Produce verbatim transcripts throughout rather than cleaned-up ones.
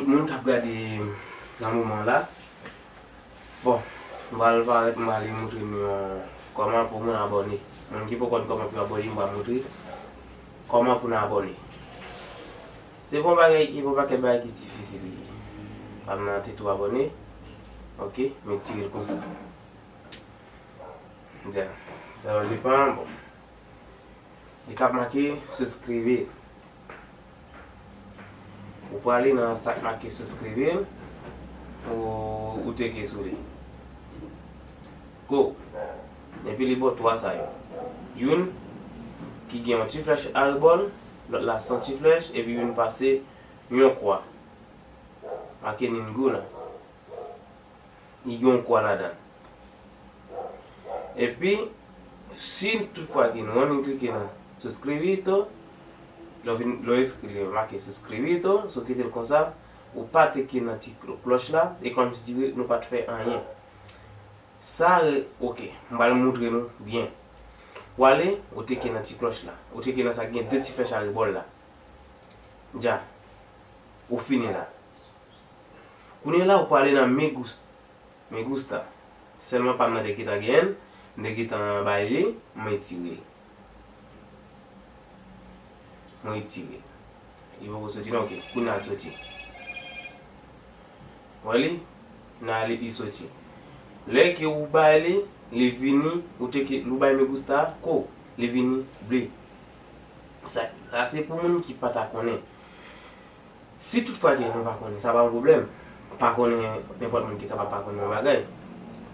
Tout moun k ap gade nan moman la, bon, m pral parèt, m pral montre nou yon kòman pou moun abòne. Moun ki poko konn kòman pou yo abòne, m pral montre kòman pou nou abòne. Se pa yon bagay ki, pa yon pakèt bagay ki difisil li ye. Pa nan te tou abòne. Ok, men tire l konsa. Dja, sa yo depan, bon. Li k ap make souscribe. Ou prale nan sa k make souscribe, ou, ou teke sou li. Go! Epi li ba w twa sa yo. Youn ki gen yon ti flèch arebò l, lòt la san ti flèch, epi youn pase yon kwa. Make Ninguna. Li gen yon kwa ladan. Epi, si toutfwa ke nou annik klike nan suscribito, lè w vin, lè w eskri li make suscribito, si w kite l konsa, ou pa teke nan ti klo-, klòch la, e kòmsi nou pa t fè anyen. Sa, re-, ok, m pral montre nou byen. Ou ale, ou teke nan ti klòch la. Ou teke nan sa ki gen de ti flèch arebò l la. Dja. Ou fini la. Kounye a la, ou prale nan me gus-, me gusta. Sèlman pa m nan te gentan genyen l, m te gentan bay li, mwen retire l. Mwen retire l. Li poko soti non, ok. Kounye a l soti. Wè li? Nan li, li soti. Lè ke ou bay li, li vini, ou teke, ou bay me gusta, ko, li vini ble. Sa, sa se pou moun ki pa ta konnen. Si toutfwa ke nou pa konnen, sa pa yon pwoblèm. Pa konnen, nenpòt moun te kapab pa konnen yon bagay.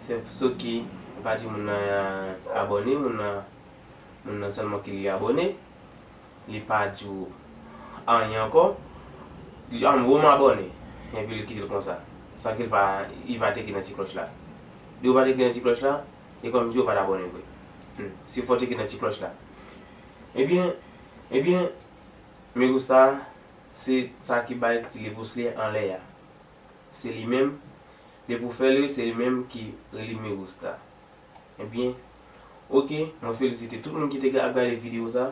Se sou ki, ou pa di moun nan abòne, moun nan, moun nan sèlman ki li abòne. Li pa di w anyen ankò. Li di, "Ah, bon, m abòne." Epi li kite l konsa. San ke l pa, li pa teke nan ti klòch la. Li pa teke nan ti klòch la, e kòmsi w pa t abòne vre. Hmm. Si fò w teke nan ti klòch la. Ebyen, ebyen, me gusta, se sa ki bay ti le pous li anlè a. Se li menm, depi w fè li, se li menm ki rele me gusta. Ebyen, ok, mwen felisite tout moun ki te ga-, ap gade videyo sa.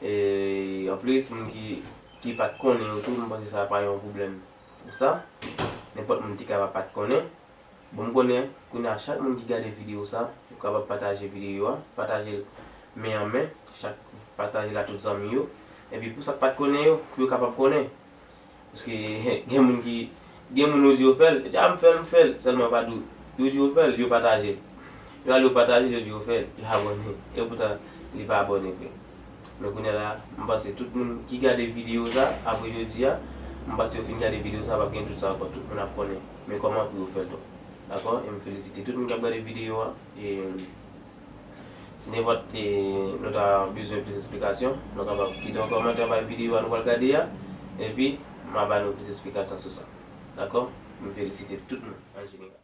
E, anplis, moun ki, ki pa t konnen yo tou, mwen panse sa pa yon pwoblèm pou sa. Nenpòt moun te kapab pa t konnen. Bon, m konnen, kounye a chak moun ki gade videyo sa, yo kapab pataje videyo a, pataje l men an men, chak pataje l a tout zanmi yo. Epi pou sa k pa t konnen yo, pou yo kapab konnen. Paske gen moun ki, gen moun yo di yo fè l, yo di, "Ah, m fè l, m fè l." Sèlman pa di w, yo di yo fè l, yo pataje l. Yo ale yo pataje l, yo di yo fè l, yo abòne. E poutan, li pa abòne vre. Men kounye a la, m panse tout moun ki gade videyo sa, apre jodi a, m panse yo fin gade videyo sa, p ap gen dout sa ankò, tout moun ap konnen. Men kòman pou yo fè l tou. Dakò? E m felisite tout moun k ap gade videyo a. E si nenpòt, e, nou ta bezwen plis esplikasyon, nou kapab kite yon kòmantè anba videyo a nou pral gade a. Epi, m a ba nou plis esplikasyon sou sa. Dakò? M felisite tout moun an jeneral.